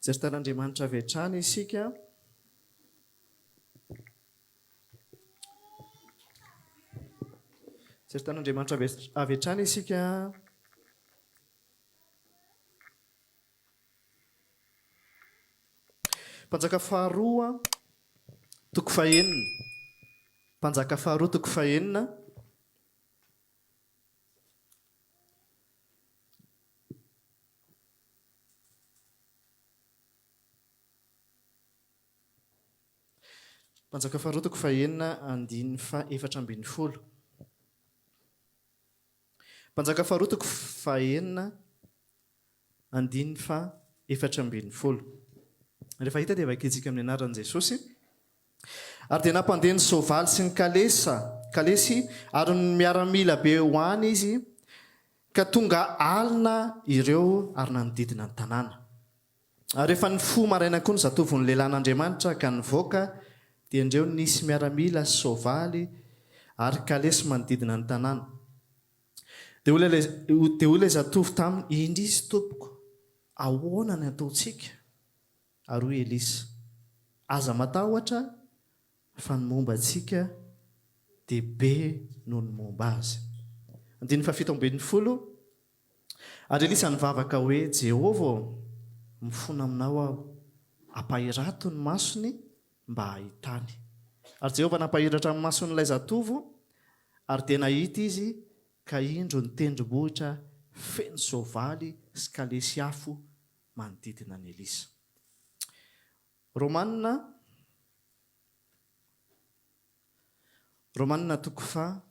Mijery tan'Andriamanitra avy hatrany isika. Mijery tan'Andriamanitra avy hatrany isika. Mpanjaka faharoa toko fahenina. Mpanjaka faharoa toko fahenina. Mpanjaka faharoa toko fahenina andininy faha 14. Mpanjaka faharoa toko fahenina andininy faha 14. Rehefa hita dia vakintsika amin'ny anaran'i Jesosy. Ary dia nampandeha ny soavaly sy ny kalesa, kalesy, ary ny miaramila be ho any izy, ka tonga alina ireo ary nanodidina ny tanàna. Ary rehefa nifoha maraina koa ny zatovon'ny lehilahin'Andriamanitra ka nivoaka, dia indreo nisy miaramila sy soavaly ary kalesy manodidina ny tanàna. Dia hoy ilay, dia hoy ilay zatovo taminy, Indrisy, tompoko, ahoana ny hataontsika? Ary hoy Elisa, Aza matahotra, fa ny momba antsika dia be noho ny momba azy. Andininy fahafito ambin'ny folo, Ary Elisa nivavaka hoe, Jehovah ô, mifona aminao aho, ampahirato ny masony mba hahitany. Ary Jehovah nampahiratra ny mason'ilay zatovo, ary dia nahita izy, ka indro ny tendrombohitra feno soavaly sy kalesy afo manodidina an'i Elisa. Romana Romana toko faha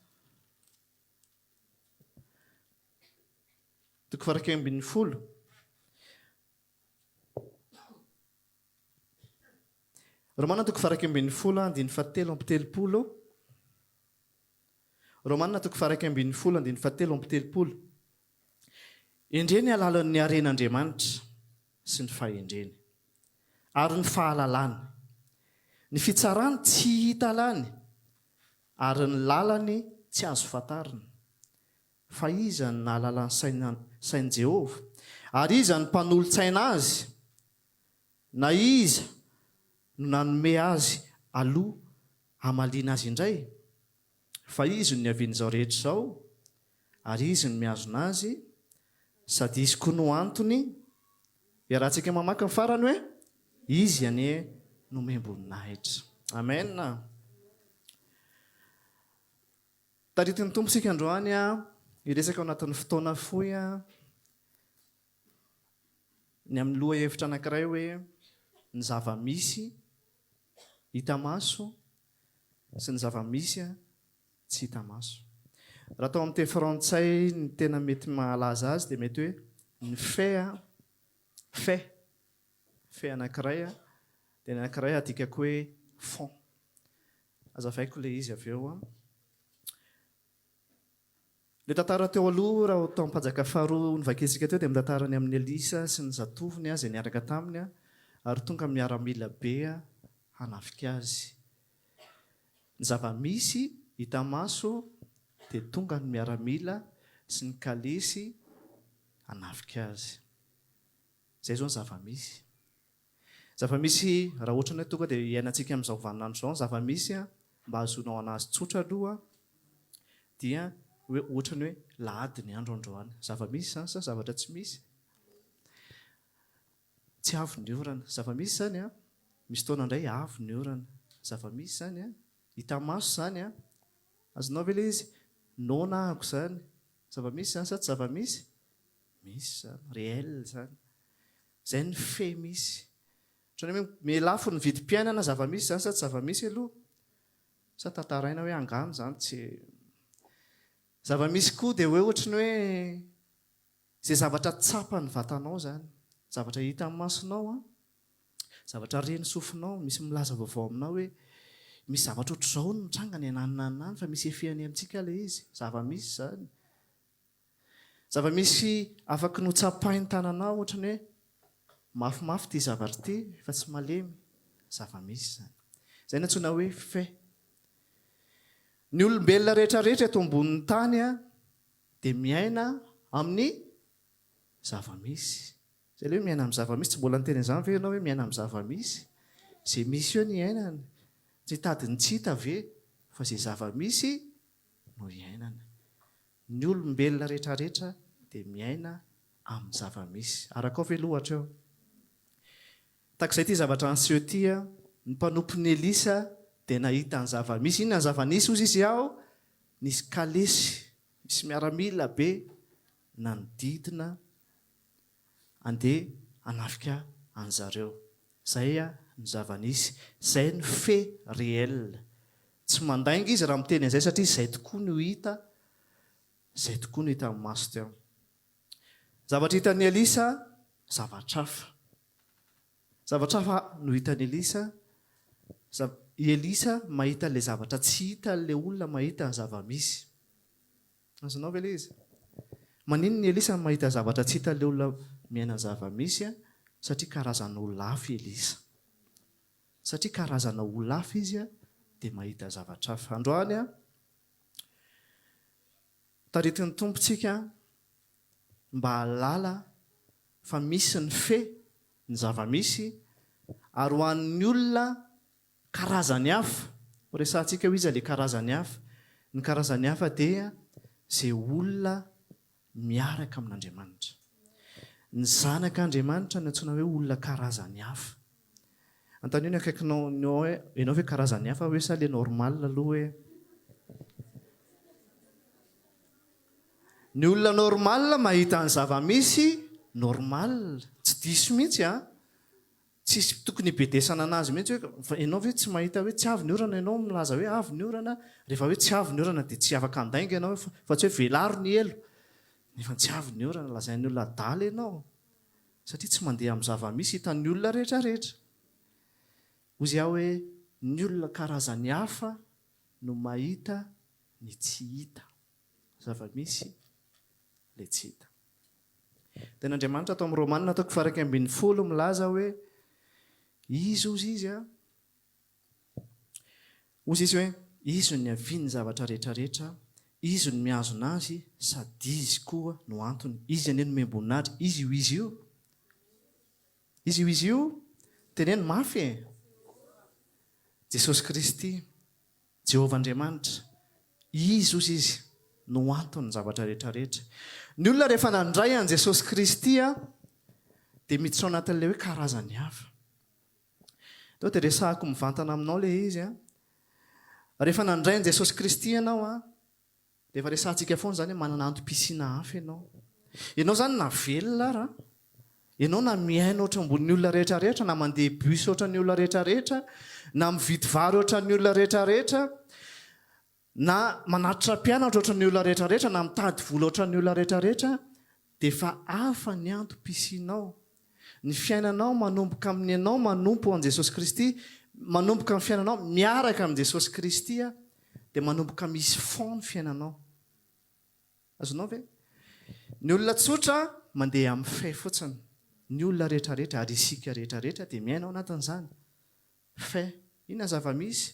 toko faha 11. Romana toko faha 11 andininy faha 33. Romana toko faha 11 andininy faha 33. Endrey ny halalin'ny haren'Andriamanitra sy ny fahendreny, ary ny fahalalany! Ny fitsarany tsy hita lany, ary ny lalany tsy azo fantarina. Fa iza no nahalala ny saina, sain'i Jehovah? Ary iza no mpanolo-tsaina azy? Na iza no nanome azy aloha hamaliana azy indray? Fa Izy no niavian'izao rehetra izao, ary Izy no mihazona azy, sady Izy koa no antony iarahantsika mamaky ny farany hoe, Izy anie no omem-boninahitra. Amen. Taritin'ny Tompo isika androany hiresaka ao anatin'ny fotoana fohy ny amin'ny lohahevitra anankiray hoe ny zava-misy hita maso sy ny zava-misy tsy hita maso. Raha atao amin'ny teny frantsay ny tena mety mahalaza azy dia mety hoe ny fait, fait, fait anankiray dia ny anankiray adikako hoe fond. Hazavaiko ilay izy avy eo. Ilay tantara teo aloha, raha tao amin'ny Mpanjaka faharoa novakintsika teo dia mitantara ny amin'i Elisa sy ny zatovony izay niaraka taminy ary tonga miaramila be hanafika azy. Ny zava-misy hita maso dia tonga ny miaramila sy ny kalesy hanafika azy. Izay izao ny zava-misy. Zava-misy, raha ohatra ny hoe tonga dia iainantsika amin'izao vaninandro izao ny zava-misy mba hahazoanao an'azy tsotra aloha dia hoe ohatra ny hoe lahady ny andro androany. Zava-misy izany sa zavatra tsy misy? Tsy avy ny orana. Zava-misy izany an, misy fotoana indray avy ny orana. Zava-misy izany an, hita maso izany an. Azonao ve ilay izy? Noana ahako izany. Zava-misy izany sa tsy zava-misy? Misy izany, réel izany. Izay ny fait misy. Ohatran'ny hoe miha-lafo ny vidim-piainana, zava-misy izany sa tsy zava-misy aloha? Sa tantaraina hoe angano izany tsy. Zava-misy koa dia hoe ohatran'ny hoe izay zavatra tsapan'ny vatanao izany, zavatra hitan'ny masonao an, zavatra ren'ny sofinao, misy milaza vaovao aminao hoe misy zavatra ohatr'izao no mitranga any ananona any fa misy effet any amintsika ilay izy, zava-misy izany. Zava-misy afaky notsapain'ny tananao ohatran'ny hoe mafimafy ity zavatra ity fa tsy malemy. Zava-misy izany. Izay no antsoina hoe fait. Ny olombelona rehetra rehetra eto ambonin'ny tany dia miaina amin'ny zava-misy. Izay ilay hoe miaina amin'ny zava-misy. Tsy mbola niteny an'izany ve ianao hoe miaina amin'ny zava-misy? Izay misy eo ny iainana. Tsy hitady ny tsy hita ve fa izay zava-misy no iainana. Ny olombelona rehetrarehetra dia miaina amin'ny zava-misy. Arakao ve aloha hatreo? Tahaka izay ity zavatra niseho ity, ny mpanompon'i Elisa dia nahita ny zava-misy. Inona ny zava-nisy hozy izy ao? Nisy kalesy, misy miaramila be nanodidina andeha hanafika an'zareo. Zay no zava-nisy. Zay no fait réel. Tsy mandainga izy raha miteny an'izay satria izay tokoa no hita, izay tokoa no hitan'ny maso teo. Zavatra hitan'i Elisa, zavatra hafa. Zavatra hafa no hitan'i Elisa, i Elisa mahita ilay zavatra tsy hitan'ilay olona mahita ny zava-misy. Azonao ve ilay izy? Maninona i Elisa no mahita zavatra tsy hitan'ilay olona miaina ny zava-misy? Satria karazan'olona hafa i Elisa. Satria karazana olona hafa izy dia mahita zavatra hafa. Androany, taritin'ny Tompo tsika mba hahalala fa misy ny fe, ny zava-misy, ary ho an'ny olona Karazany hafa, ho resahantsika hoe iza ilay karazany hafa. Ny karazany hafa dia izay olona miaraka amin'Andriamanitra. Ny zanak'Andriamanitra no antsoina hoe olona karazany hafa. Anontanio ny akaikinao ny hoe ianao ve karazany hafa hoe sa ilay normal aloha hoe. Ny olona normal mahita ny zava-misy normal, tsy diso mihitsy an. Tsisy tokony hibedesana anazy mihitsy hoe fa ianao ve tsy mahita hoe tsy avy ny orana ianao milaza hoe avy ny orana, rehefa hoe tsy avy ny orana dia tsy afaka handainga ianao fa tsy hoe velaro ny elo nefa tsy avy ny orana, lazain'ny olona adala ianao satria tsy mandeha amin'ny zava-misy hitan'ny olona rehetra rehetra. Hozy aho hoe ny olona karazany hafa no mahita ny tsy hita. Zava-misy ilay tsy hita. Tenin'Andriamanitra ato amin'ny Romana toko faha-11 milaza hoe, Izy hozy izy an, hozy izy hoe, Izy no niavian'ny zavatra rehetra rehetra, Izy no mihazona azy, sady Izy koa no antony. Izy anie nomem-boninahitra. Izy io Izy io. Izy io Izy io. Teneno mafy e! Jesosy Kristy. Jehovah Andriamanitra, Izy, hozy Izy, no anton'ny zavatra rehetra rehetra. Ny olona rehefa nandray an'i Jesosy Kristy dia miditra ao anatin'ilay hoe karazany hafa. Teo dia resahako mivantana aminao ilay izy. Rehefa nandray an'i Jesosy Kristy ianao, Dia efa resahantsika foana izany hoe manana antom-pisiana hafa ianao. Ianao izany na velona ara, ianao na miaina ohatra ambonin'ny olona rehetra rehetra, na mandeha bus ohatran'ny olona rehetra rehetra, na mividy vary ohatran'ny olona rehetra rehetra, na manatitra mpianatra ohatran'ny olona rehetra rehetra, na mitady vola ohatran'ny olona rehetra rehetra, dia efa hafa ny antom-pisianao. Ny fiainanao manomboka amin'ny ianao manompo an'i Jesosy Kristy, manomboka amin'ny fiainanao miaraka amin'i Jesosy Kristy dia manomboka misy fond ny fiainanao. Azonao ve? Ny olona tsotra mandeha amin'ny fait fotsiny. Ny olona rehetra rehetra ary isika rehetra rehetra dia miaina ao anatin'izany. Fait. Inona ny zava-misy?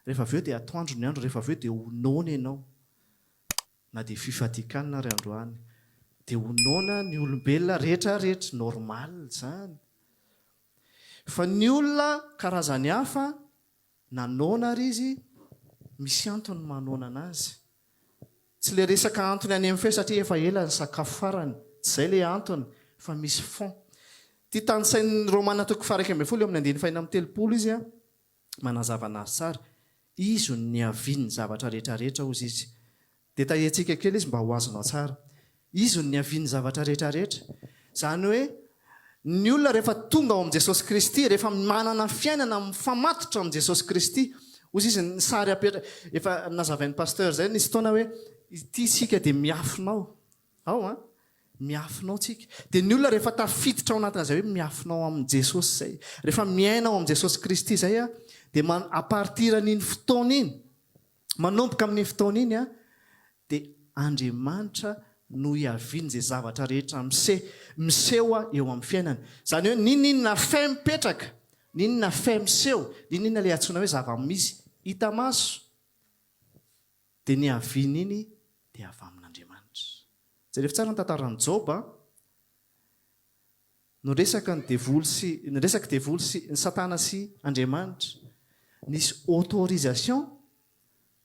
Rehefa avy eo dia atoandro ny andro, rehefa avy eo dia ho noana ianao. Na dia fifadian-kanina ary androany dia ho noana ny olombelona rehetra rehetra, normal izany. Fa ny olona karazany hafa na noana ary izy, misy antony maha noana anazy. Tsy ilay resaka antony any amin'ny feo satria efa ela ny sakafo farany, tsy izay ilay antony fa misy fond. Ity tanisain'ny Romana toko faha 11 eo amin'ny andininy faha 36 izy an. manazava anazy tsara, Izy no niavian'ny zavatra rehetra rehetra hozy izy. Dia tahiantsika kely izy mba ho azonao tsara. Izy no niavian'ny zavatra rehetra rehetra. Izany hoe, ny olona rehefa tonga ao amin'i Jesosy Kristy, rehefa manana fiainana mifamatotra amin'i Jesosy Kristy, hozy izy, ny sary apetra, efa nazavain'ny Pasteur izay nisy fotoana hoe, ity isika dia miafina ao. Ao an! Miafina ao tsika. Dia ny olona rehefa tafiditra ao anatin'izay hoe miafina ao amin'i Jesosy izay, rehefa miaina ao amin'i Jesosy Kristy izay an, dia man, à partir an'iny fotoana iny, manomboka amin'iny fotoana iny an, dia Andriamanitra no hiavian'izay zavatra rehetra mise, miseho eo amin'ny fiainany. Izany hoe n'inon'inona fait mipetraka, n'inon'inona fait miseho, n'inon'inona ilay antsoina hoe zava-misy hita maso, Dia ny haviany iny dia avy amin'Andriamanitra. Jerevo tsara ny tantaran'i Joba. Niresaka ny devoly sy, niresaka devoly sy, ny satana sy Andriamanitra. Nisy autorisation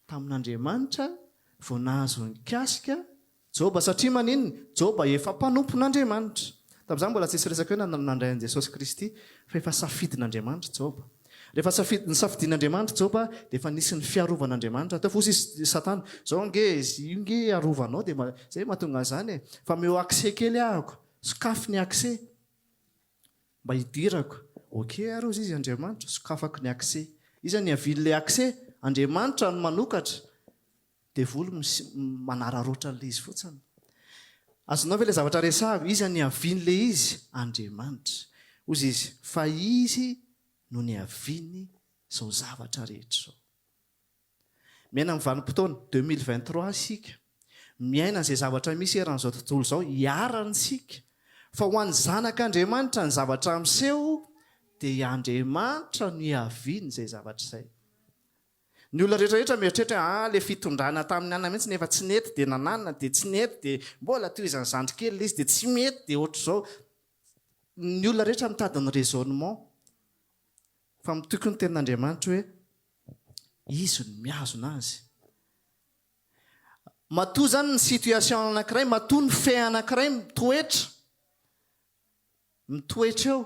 tamin'Andriamanitra vao nahazo nikasika Joba satria maninona? Joba efa mpanompon'Andriamanitra. Tamin'izany mbola tsisy resaka hoe nandray an'i Jesosy Kristy fa efa safidin'Andriamanitra Joba. Rehefa safidy, nosafidian'Andriamanitra Joba dia efa nisy ny fiarovan'Andriamanitra teo. Fa hoy izy Satana, zao ange, io nge arovanao dia zay mahatonga an'izany e. Fa omeo accès kely ahako, sokafy ny accès mba hidirako. Ok ary hozy izy Andriamanitra, sokafako ny accès. Iza niavian'ilay accès? Andriamanitra no manokatra. Devoly manararaotra an'ilay izy fotsiny. Azonao ve ilay zavatra resahako? Iza niavian'ilay izy? Andriamanitra. Hozy izy, fa Izy no niaviany izao zavatra rehetra izao. Miaina amin'ny vanim-potoana, 2023 isika. Miaina an'izay zavatra misy eran'izao tontolo izao, iharany isika. Fa ho an'ny zanak'Andriamanitra ny zavatra miseho dia Andriamanitra no ihaviany izay zavatra izay. Ny olona rehetra rehetra mieritreritra hoe ah le fitondrana tamin'ny anona mihitsy nefa tsy nety dia nananona dia tsy nety dia mbola tohizan'ny zandry kely le izy dia tsy mety dia ohatr'izao. Ny olona rehetra mitady ny raisonnement fa mitoky ny tenin'Andriamanitra hoe Izy no mihazona azy. Matoa izany ny situation anankiray, matoa ny fait anankiray mitoetra, mitoetra eo,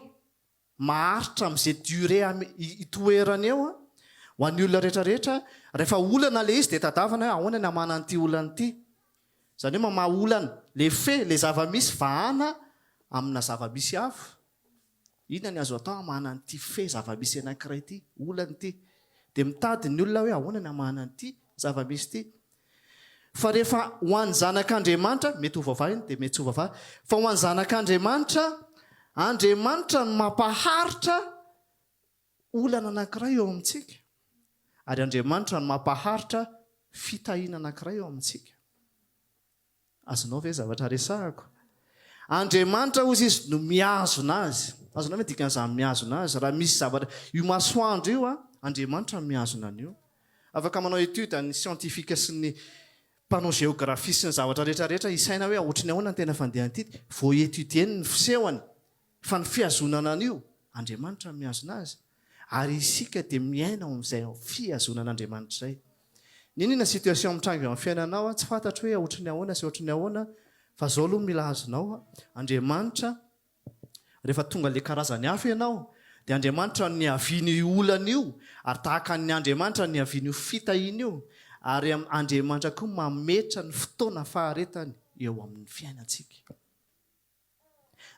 maharitra amin'izay durée itoerany eo ho an'ny olona rehetra rehetra, rehefa olana ilay izy dia tadavana hoe ahoana ny hamahana an'ity olana ity. Izany hoe mamaha olana, le fait, le zava-misy vahana amina zava-misy hafa. Inona ny azo atao hamahana an'ity fait zava-misy anankiray ity, olana ity. Dia mitady ny olona hoe ahoana ny hamahana an'ity zava-misy ity. Fa rehefa ho an'ny zanak'Andriamanitra, mety ho voavaha iny dia mety tsy ho voavaha, fa ho an'ny zanak'Andriamanitra, Andriamanitra no mampaharitra olana anankiray eo amintsika, ary Andriamanitra no mampaharitra fitahiana anankiray eo amintsika. Azonao ve zavatra resahako? Andriamanitra hozy izy no mihazona azy. Azonao ve ny dikan'izany mihazona azy? Raha misy zavatra, io masoandro io an, Andriamanitra no mihazona an'io. Afaka manao étude ny scientifique sy ny mpanao géographie sy ny zavatra rehetra rehetra hisaina hoe ohatry ny ahoana ny tena fandehan'ity, vao étudier ny fisehony. Fa ny fihazonana an'io, Andriamanitra no mihazona azy. Ary isika dia miaina ao amin'izay fihazonan'Andriamanitra izay. N'inona situation mitranga eo amin'ny fiainanao, tsy fantatro hoe ohatry ny ahoana sy ohatry ny ahoana, fa izao aloha mila azonao, Andriamanitra, rehefa tonga ilay karazany hafa ianao, dia Andriamanitra no niavian'io olana io, ary tahaka ny Andriamanitra no niavian'io fitahiana io, ary Andriamanitra koa mametra ny fotoana faharetany eo amin'ny fiainantsika.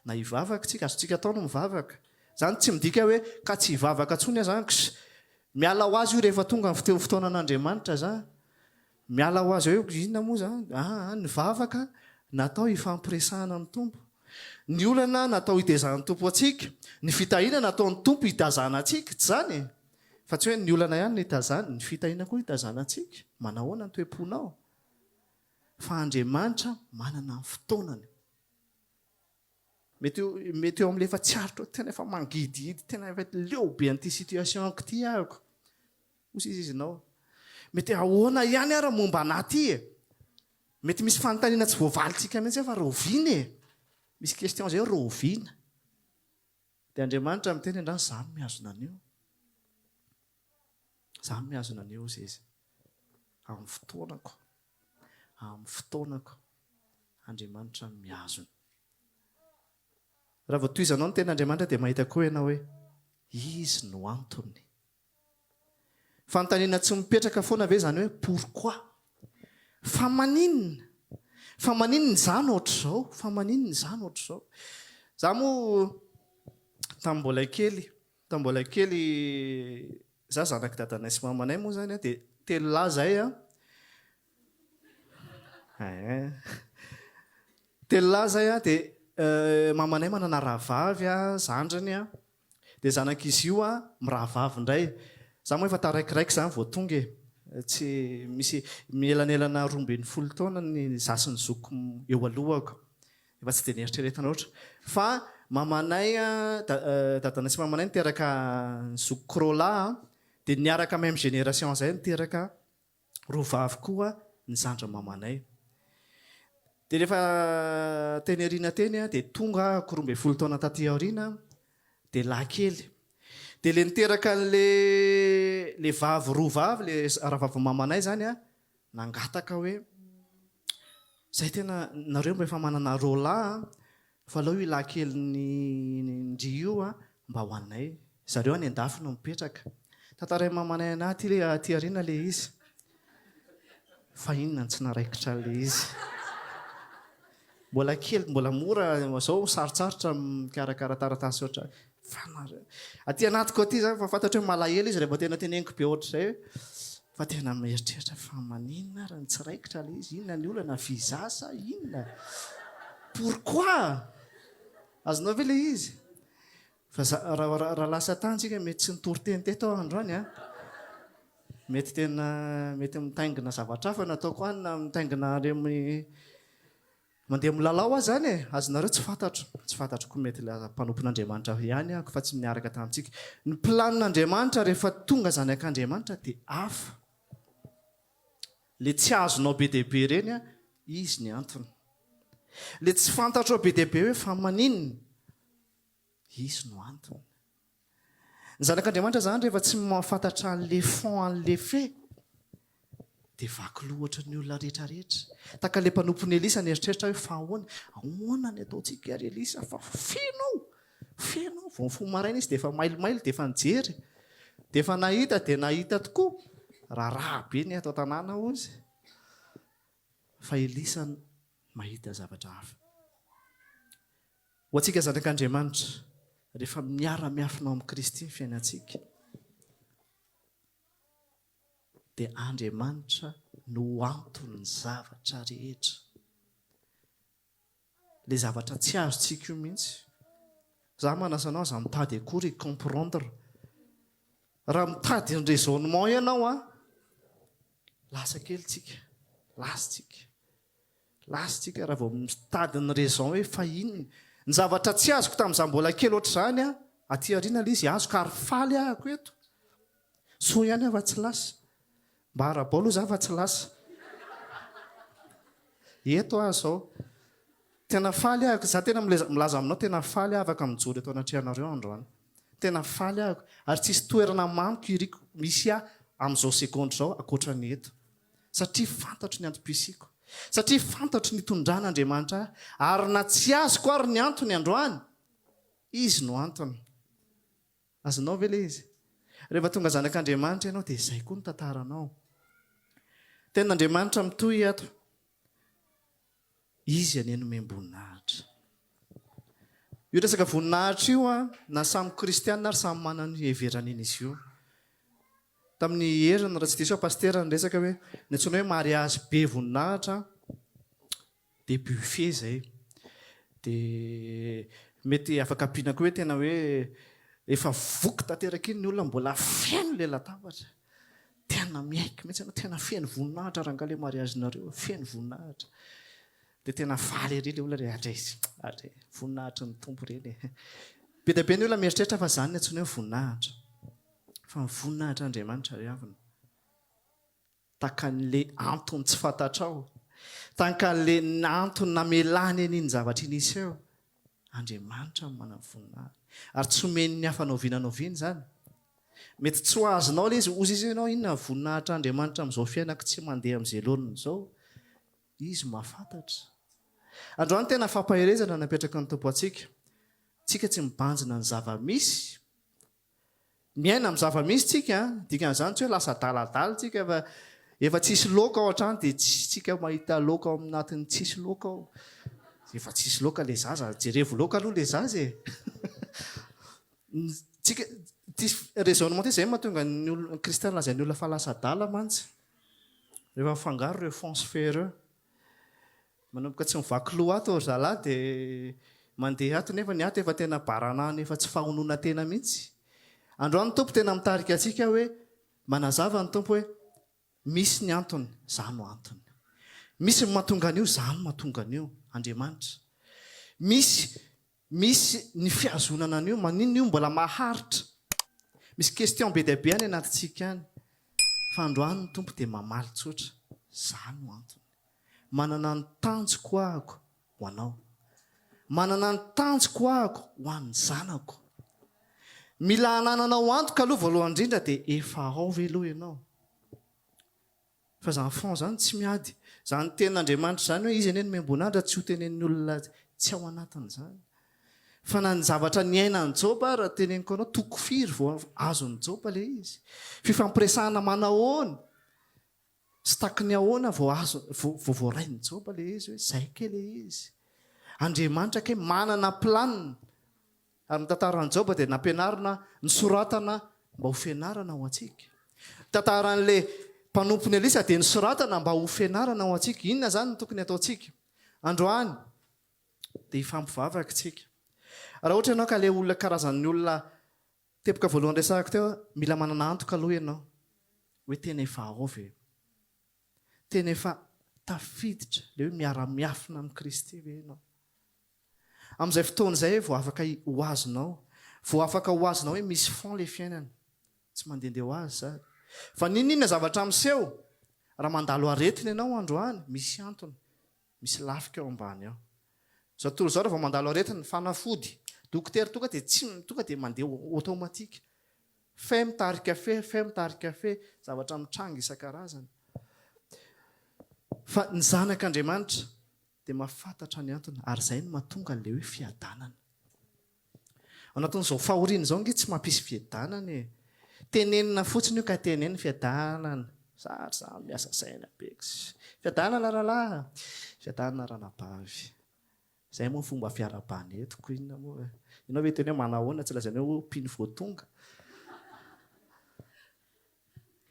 Na hivavaka tsika, azontsika atao ny mivavaka. Izany tsy midika hoe ka tsy hivavaka intsony aho izany kss. Miala ho azy io rehefa tonga ny fotoanan'Andriamanitra izany. Miala ho azy eo, inona moa izany? Aa, ny vavaka natao hifampiresahana amin'ny Tompo. Ny olana natao hitezan'ny Tompo antsika, ny fitahiana nataon'ny Tompo hitazana antsika, tsy izany e? Fa tsy hoe ny olana ihany no hitazany, ny fitahiana koa hitazana antsika. Manahoana ny toe-ponao? Fa Andriamanitra manana ny fotoanany. Mety mety eo amin'ilay efa tsy aritro, tena efa mangidihidy, tena efa leo be an'ity situation-ko ity ahako. Hoy izy ianao. Mety ahoana ihany ara momba anà ity e? Mety misy fanontaniana tsy voavalintsika mihitsy hoe fa rahoviana e? Misy question izay hoe rahoviana? Dia Andriamanitra miteny andrano, izaho no mihazona an'io. Izaho no mihazona an'io, hoy izy. Amin'ny fotoanako. Amin'ny fotoanako. Andriamanitra no mihazona. Raha vao tohizanao ny tenin'Andriamanitra dia mahita koa ianao hoe Izy no antony. Fanontaniana tsy mipetraka foana ve izany hoe pourquoi? Fa maninona? Fa maninona izaho no ohatr'izao? Fa maninona izaho no ohatr'izao? Izaho moa tamin'ny mbola kely, tamin'ny mbola kely, izaho zanak'i dadanay sy mamanay moa izany an, dia telolahy izahay an. Eeh. Telolahy izahay an, dia mamanay manana rahavavy an, zandriny an. Dia zanak'izy io an, mirahavavy indray. Za moa efa taraikiraiky izany vao tonga e. Tsy misy, mielanelana 12 taona ny za sy ny zokiko eo alohako. Efa tsy dia nieritreretana loatra. Fa mamanay an, dadanay sy mamanay niteraka ny zokiko roalahy an, dia niaraka même génération izay niteraka Roa vavy koa ny zandry mamanay. Dia rehefa teny aoriana teny dia tonga ahako 12 taona taty aoriana dia lahy kely. Dia ilay niteraka an'ilay ilay vavy roa vavy, ilay rahavavy mamanay izany an, nangataka hoe izay tena nareo mba efa manana roa lahy an, fa aleo io lahy kelin'ny ndry io an mba ho anay. Zareo any an-dafy no mipetraka. Tantarain'i mamanay anah aty aty aoriana ilay izy. Fa inona no tsy naraikitra an'ilay izy? Mbola kely, mbola mora, zao sarotsarotra mikarakara taratasy ohatra. Fa nareo. Aty anatiko aty zany fa fantatro hoe malahelo izy rehefa tena teneniko be ohatr'izay hoe fa tena mieritreritra fa maninona ary no tsy raikitra ilay izy? Inona ny olana? Visa sa inona? Pourquoi? Azonao ve ilay izy? Fa za, raha, raha lasa tany tsika mety tsy nitory teny teto aho androany an. Mety tena, mety mitaingina zavatra hafa no ataoko any na mitaingina any amin'ny, mandeha milalao aho zany e. Azonareo tsy fantatro, tsy fantatro koa mety lasa mpanompon'Andriamanitra ihany aho fa tsy miaraka tamintsika. Ny planin'Andriamanitra rehefa tonga zanak'Andriamanitra dia hafa. Le tsy azonao be dia be ireny an, izy ny antony. Le tsy fantatrao be dia be hoe fa maninona? Izy no antony. Ny zanak'Andriamanitra izany rehefa tsy mahafantatra an'le fond an'le fait dia vaky loha ohatran'ny olona rehetra rehetra. Tahaka ilay mpanompon'i Elisa nieritreritra hoe fa ahoana? Ahoana ny ataontsika ry Elisa fa feno ao! Feno ao! Vao nifoha maraina izy dia efa mailomailo dia efa nijery. Dia efa nahita dia nahita tokoa. Raharaha be ny ato an-tanàna hozy. Fa Elisa mahita zavatra hafa. Ho antsika zanak'Andriamanitra, rehefa miara-miafina ao amin'i Kristy ny fiainantsika, dia Andriamanitra no anton'ny zavatra rehetra. Ilay zavatra tsy azontsika io mihitsy. Za manasa anao aza mitady akory hi-comprendre. Raha mitady ny raisonnement ianao an, lasa kely tsika, lasa tsika. Lasa tsika raha vao mitady ny raison hoe fa inona. Ny zavatra tsy azoko tamin'izaho mbola kely ohatr'izany an, aty aoriana ilay izy azoko ary faly ahako eto. Soa ihany aho fa tsy lasa. Mba arabao aloha izaho fa tsy lasa. Eto aho izao. Tena faly ahako, izaho tena milaza aminao tena faly aho afaka mijoro eto anatrehanareo androany. Tena faly ahako ary tsisy toerana mamiko iriko misy ahy amin'izao segondra izao ankoatra ny eto. Satria fantatro ny antom-pisiako. Satria fantatro ny itondran'Andriamanitra ahy. Ary na tsy azoko ary ny antony androany, Izy no antony. Azonao ve ilay izy? Rehefa tonga zanak'Andriamanitra ianao dia izay koa ny tantaranao. Tenin'Andriamanitra mitohy ato. Izy anie nomem-boninahitra. Io resaka voninahitra io an, na samy kristiana ary samy manana ny heverany an'izy io. Tamin'ny heriny, raha tsy diso aho pasitera niresaka hoe ny antsoina hoe mariazy be voninahitra dia buffet izay. Dia mety afaka ampiana koa hoe tena hoe efa voky tanteraka iny ny olona mbola feno ilay latabatra. Tena miaiky mihitsy ianao, tena feno voninahitra rangahy ilay mariazinareo, feno voninahitra. Dia tena faly ery ilay olona re, adray, adray, voninahitry ny Tompo ireny e. Be dia be ny olona mieritreritra fa izany no antsoina hoe voninahitra. Fa ny voninahitr'Andriamanitra ry havana, tahaka an'ilay antony tsy fantatrao, tahaka an'ilay antony namelany an'iny zavatra iny hiseho, Andriamanitra no manana voninahitra. Ary tsy omen'ny hafa na oviana na oviana izany. Mety tsy ho azonao ilay izy, hozy izy ianao, inona ny voninahitr'Andriamanitra amin'izao fiainako tsy mandeha amin'izay laoniny izao? Izy mahafantatra. Androany tena fampaherezana napetraky ny Tompo antsika. Tsika tsy mibanjina ny zava-misy. Miaina amin'ny zava-misy tsika an, dikan'izany tsy hoe lasa adaladala tsika fa efa tsisy laoka ao an-trano dia tsy tsika mahita laoka ao anatin'ny tsisy laoka ao. Efa tsisy laoka le zaza, jerevo laoka aloha le zaza e. Tsika, ity raisonnement ity izay mahatonga ny olona kristiana lazain'ny olona fa lasa adala mantsy. Rehefa mifangaro ireo fonds sy fait ireo. Manomboka tsy mivaky loha ato ry zalahy dia mandeha ato nefa ny ato efa tena baranahana efa tsy fahononan-tena mihitsy. Androany ny Tompo tena mitarika antsika hoe manazava ny Tompo hoe misy ny antony, za no antony. Misy ny mahatonga an'io, za no mahatonga an'io, Andriamanitra. Misy misy ny fihazonana an'io, maninona io mbola maharitra? Misy question be dia be any anatintsika any. Fa androany ny Tompo dia mamaly tsotra, za no antony. Manana ny tanjoko ahako ho anao. Manana ny tanjoko ahako ho an'ny zanako. Mila anananao antoka aloha voalohany indrindra dia efa ao ve aloha ianao? Fa zany fond zany tsy miady. Zany tenin'Andriamanitra zany hoe izy anie nomem-boninahitra tsy ho tenenin'ny olona tsy ao anatin'izany. Fa na ny zavatra niainan'i Joba ary teneniko anao toko firy vao azon'i Joba ilay izy. Fifampiresahana manahoana sy taky ny ahoana vao azo vao voarain'i Joba ilay izy hoe zay kay ilay izy. Andriamanitra kay manana planina. Ary ny tantaran'i Joba dia nampianarina nosoratana mba ho fianarana ho antsika. Ny tantaran'ilay mpanompon'i Elisa dia nosoratana mba ho fianarana ho antsika. Inona izany no tokony hataontsika? Androany dia hifampivavaka isika. Raha ohatra ianao ka ilay olona karazan'ny olona teboka voalohany resahako teo, mila manana antoka aloha ianao hoe tena efa ao ve? Tena efa tafiditra ilay hoe miara-miafina amin'i Kristy ve ianao? Amin'izay fotoana izay vao afaka ho azonao, vao afaka ho azonao hoe misy fond ilay fiainana. Tsy mandehandeha ho azy izany. Fa n'inon'inona zavatra miseho, raha mandalo aretina ianao androany, misy antony, misy lafika ao ambany ao. Izao tontolo izao raha vao mandalo aretina, fanafody, dokotera tonga dia tsy, tonga dia mandeha automatique. Fe mitarika fe, fe mitarika fe, zavatra mitranga isan-karazany. Fa ny zanak'Andriamanitra, dia mahafantatra ny antony ary izay no mahatonga an'ilay hoe fiadanana. Ao anatin'izao fahoriana izao ange tsy mampisy fiadanana e. Tenenina fotsiny io ka teneno fiadanana. Zary za miasa saina be. Fiadanana rahalahy, fiadanana ranabavy. Izay moa ny fomba fiarahabana eto ko inona moa e. Ianao ve hiteny hoe manahoana tsy lazaina hoe mpino vao tonga.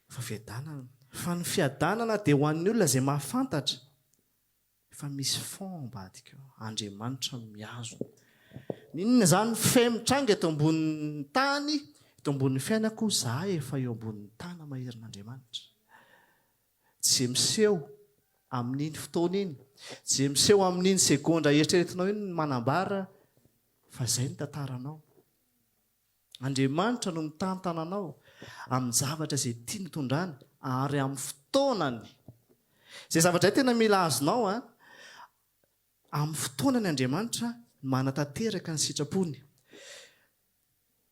Fa fiadanana. Fa ny fiadanana dia ho an'ny olona izay mahafantatra Efa misy fond ambadika ao. Andriamanitra mihazona. N'inona izany fait mitranga eto ambonin'ny tany, eto ambonin'ny fiainako, za efa eo ambonin'ny tana maherin'Andriamanitra. Tsy izay miseho amin'iny fotoana iny, tsy izay miseho amin'iny segondra eritreretinao iny no manambara fa izay ny tantaranao. Andriamanitra no mitantana anao amin'ny zavatra izay tiany tondrana ary amin'ny fotoanany. Izay zavatra izay tena mila azonao an, amin'ny fotoanany Andriamanitra no manatanteraka ny sitrapony.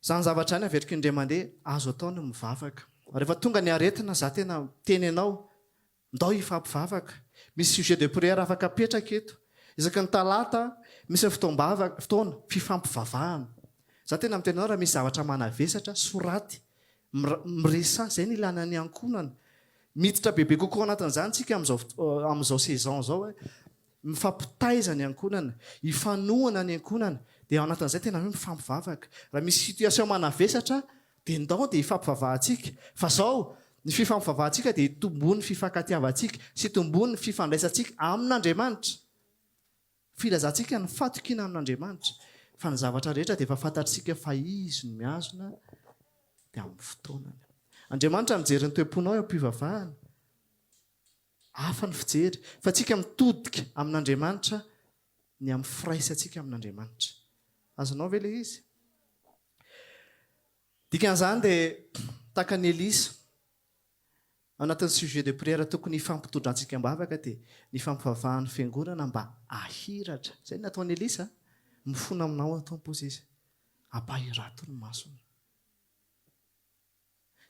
Izany zavatra izany averiko indray mandeha, azo atao ny mivavaka. Rehefa tonga ny aretina, za tena miteny anao, Ndao hifampivavaka. Misy sujet de prière afaka apetraka eto. Isaky ny talata misy ny fotoam-bavaka, fotoana fifampivavahana. Za tena miteny anao raha misy zavatra manavesatra, soraty, miresaha, zay no ilana ny ankohonana. Miditra bebe kokoa anatin'izany tsika amin'izao amin'izao saison izao hoe mifampitaiza ny ankohonana, hifanohana ny ankohonana, dia ao anatin'izay tena hoe mifampivavaka. Raha misy situation manavesatra Dia ndao dia hifampivavahantsika. Fa zao, ny fifampivavahantsika dia hitomboan'ny fifankatiavantsika sy hitomboan'ny fifandraisantsika amin'Andriamanitra. Filazantsika ny fatokiana amin'Andriamanitra. Fa ny zavatra rehetra dia efa fantatrtsika fa Izy no mihazona dia amin'ny fotoanany. Andriamanitra mijery ny toe-ponao eo am-pivavahana. Hafa ny fijery. Fa tsika mitodika amin'Andriamanitra ny amin'ny firaisantsika amin'Andriamanitra. Azonao ve ilay izy? Dikan'izany dia tahaka an'i Elisa, ao anatin'ny sujet de prière tokony hifampitondrantsika am-bavaka dia ny fampivavahan'ny fiangonana mba hahiratra. Izay no nataon'i Elisa, mifona aminao aho Tompo hozy izy, ampahirato ny masony.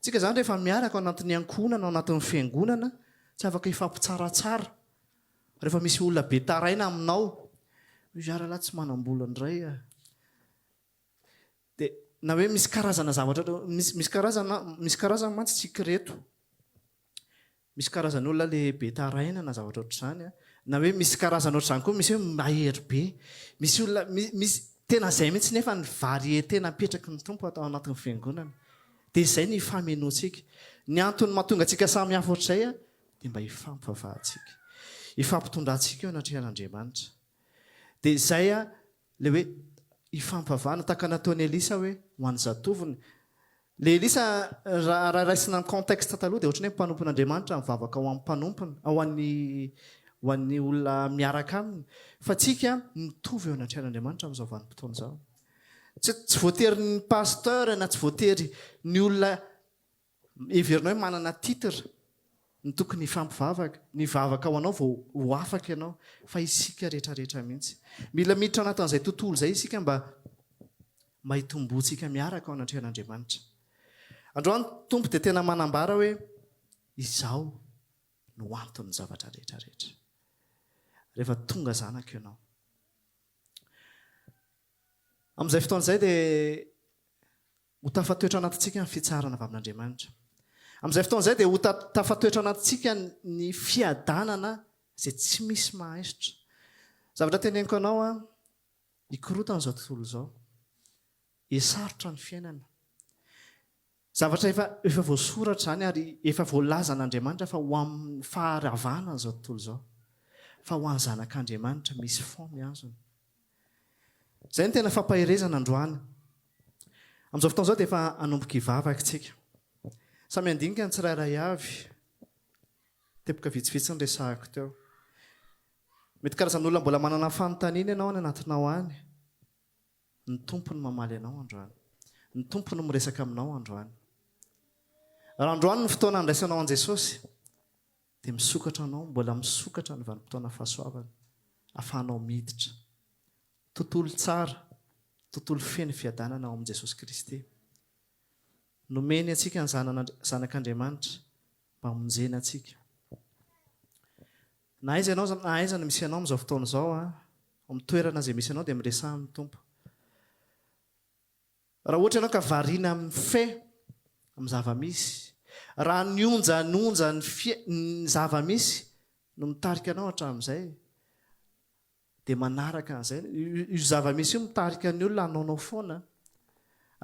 Tsika izany rehefa miaraka ao anatin'ny ankohonana, ao anatin'ny fiangonana, tsy afaka hifampitsaratsara. Rehefa misy olona be taraina aminao, hoy izy, ah rahalahy tsy manam-bola indray ah. Dia na hoe misy karazana zavatra, misy misy karazana misy karazany mantsy tsika ireto. Misy karazan'olona le be taraina na zavatra ohatr'izany an, na hoe misy karazana ohatr'izany koa misy hoe mahery be, misy olona misy tena izay mihitsy nefa ny variété napetraky ny Tompo ato anatin'ny fiangonana. Dia izay no ifamenoantsika. Ny antony mahatonga antsika samy hafa ohatr'izay an, dia mba hifampivavahantsika. Hifampitondrantsika eo anatrehan'Andriamanitra. Dia izay an, Ilay hoe hifampivavahana tahaka ny nataon'i Elisa hoe ho an'ny zatovony. Ilay Elisa raha raisina amin'ny contexte taloha dia ohatran'ny hoe mpanompon'Andriamanitra mivavaka ho an'ny mpanompony, ho an'ny ho an'ny olona miaraka aminy. Fa tsika mitovy eo anatrehan'Andriamanitra amin'izao vanim-potoana izao. Tsy tsy voatery ny pasteur na tsy voatery ny olona heverinao hoe manana titre. no tokony hifampivavaka, ny hivavaka ho anao vao ho afaka ianao, fa isika rehetrarehetra mihitsy. Mila miditra anatin'izay tontolo izay isika mba mba hitomboantsika miaraka ao anatrehan'Andriamanitra. Androany Tompo dia tena manambara hoe izaho no anton'ny zavatra rehetrarehetra. Rehefa tonga zanako ianao. Amin'izay fotoana izay dia ho tafatoetra anatintsika ny fitsaharana avy amin'Andriamanitra. Amin'izay fotoana izay dia ho tafatoetra anatintsika ny fiadanana izay tsy misy mahaisotra. Zavatra teneniko anao an, hikorotana izao tontolo izao. Hisarotra ny fiainana. Zavatra efa efa voasoratra izany ary efa voalazan'Andriamanitra fa ho amin'ny faharavana izao tontolo izao. Fa ho an'ny zanak'Andriamanitra misy fond mihazona. Izay no tena fampaherezana androany. Amin'izao fotoana izao dia efa hanomboka hivavaka isika. Samy handinika ny tsirairay avy. Teboka vitsivitsy no resahako teo. Mety karazan'olona mbola manana fanontaniana ianao any anatinao any. Ny Tompo no mamaly anao androany. Ny Tompo no miresaka aminao androany. Raha androany no fotoana handraisanao an'i Jesosy, dia misokatra anao, mbola misokatra ny vanim-potoana fahasoavana, ahafahanao miditra. Tontolo tsara, tontolo feno fiadanana ao amin'i Jesosy Kristy. Nomeny antsika ny Zanak'Andriamanitra mba hamonjena antsika. Na aiza ianao na aiza no misy anao amin'izao fotoana izao, ao amin'ny toerana izay misy anao dia miresaha amin'ny Tompo. Raha ohatra ianao ka variana amin'ny fe, amin'ny zava-misy, raha ny onjanonjan'ny fie, ny zava-misy no mitarika anao hatramin'izay, dia manaraka an'izay. Io zava-misy io mitarika ny olona hanaonao foana.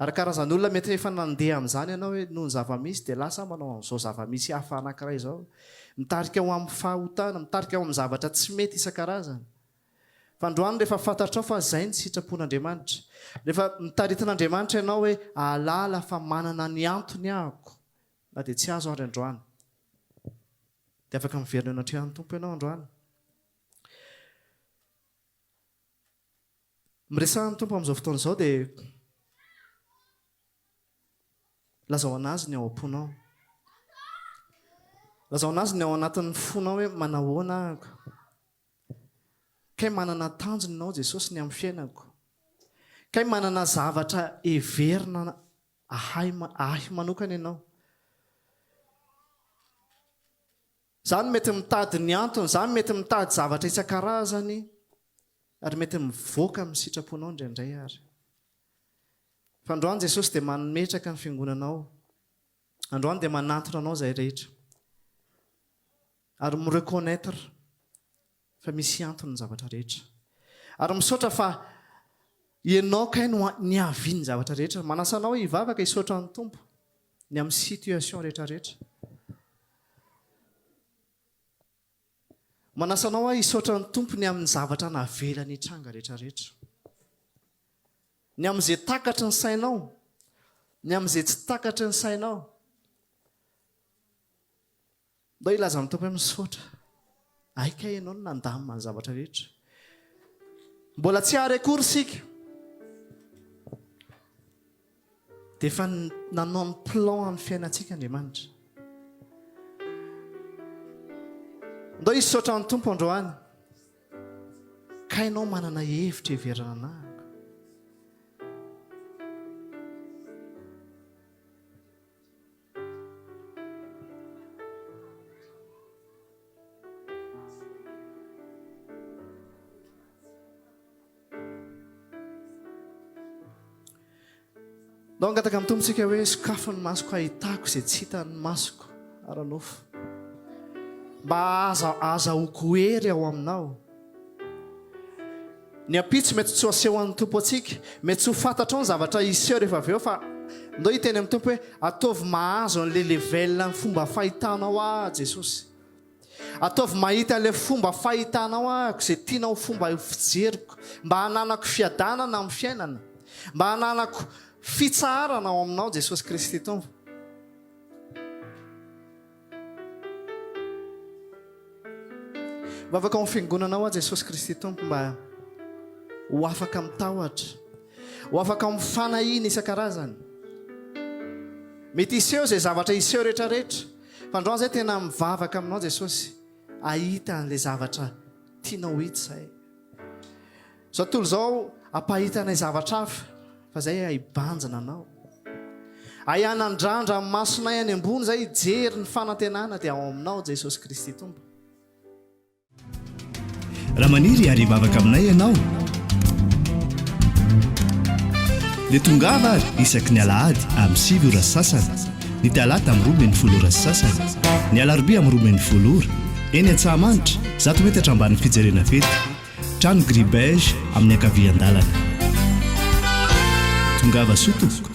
Ary karazan'olona mety efa nandeha amin'izany ianao hoe noho ny zava-misy dia lasa aho manao an'izao zava-misy hafa anankiray izao. Mitarika ho amin'ny fahotana, mitarika ho amin'ny zavatra tsy mety isan-karazany. Fa androany rehefa fantatrao fa izay ny sitrapon'Andriamanitra, rehefa notaritin'Andriamanitra ianao hoe hahalala fa manana ny antony ahako na dia tsy azo ary androany, dia afaka miverina eo anatrehan'ny Tompo ianao androany. Miresaha amin'ny Tompo amin'izao fotoana izao dia lazao an'Azy ny ao am-ponao. Lazao an'Azy ny ao anatin'ny fonao hoe manahoana ahako. Kay manana tanjona ianao Jesosy ny amin'ny fiainako. Kay manana zavatra heverina ahy ahy manokana ianao. Za no mety mitady ny antony, za no mety mitady zavatra isan-karazany ary mety mivoaka amin'ny sitraponao indraindray ary. Fa androany Jesosy dia mametraka ny fiangonanao, androany dia manantona anao izay rehetra ary mi-reconnaitre fa misy antony ny zavatra rehetra. Ary misaotra fa Ianao kay no niavian'ny zavatra rehetra. Manasa anao hivavaka hisaotra ny Tompo ny amin'ny situation rehetra rehetra. Manasa anao aho hisaotra ny Tompo ny amin'ny zavatra navelany hitranga rehetra rehetra. Ny amin'izay takatry ny sainao, ny amin'izay tsy takatry ny sainao. Ndao hilaza amin'ny Tompo hoe misaotra. Hay kay ianao no nandamina ny zavatra rehetra. Mbola tsy ary akory isika. Dia efa nanao ny plan amin'ny fiainantsika Andriamanitra. Ndao hisaotra ny Tompo androany. Kay ianao manana hevitra heverana anahako. Ndao hangataka amin'ny Tompo tsika hoe sokafo ny masoko hahitako izay tsy hitan'ny masoko ara-nofo. Mba ahazahoako hery ao aminao. Ny ampitso mety tsy ho asehon'ny Tompo antsika, mety tsy ho fantatrao ny zavatra hiseho rehefa avy eo fa ndao hiteny amin'ny Tompo hoe ataovy mahazo an'ilay level ny fomba fahitanao ahy Jesosy. Ataovy mahita ilay fomba fahitanao ahy izay tianao ho fomba fijeriko mba hananako fiadanana amin'ny fiainana, mba hananako fitsaharana ao aminao Jesosy Kristy Tompo. Mivavaka ao amin'ny fiangonanao aho Jesosy Kristy Tompo mba ho afaka amin'ny tahotra, ho afaka amin'ny fanahiana isan-karazany. Mety hiseho izay zavatra hiseho rehetrarehetra, Fa androany zay tena mivavaka aminao Jesosy ahita an'ilay zavatra tianao hita zay. Zao tontolo izao ampahita anay zavatra hafa fa zay hibanjina anao. Hay hanandrandra ny masonay any ambony zay hijery ny fanantenana dia ao aminao Jesosy Kristy Tompo. Raha maniry ary hivavaka aminay ianao dia tongava ary isaky ny alahady amin'ny 9 ora sy sasany, ny talata amin'ny 12 ora sy sasany, ny alarobia amin'ny 12 ora, eny Antsahamanitra, 100 metatra ambanin'ny fijerena fety. Trano gris beige amin'ny ankavian-dalana. Tongava soa tompoko.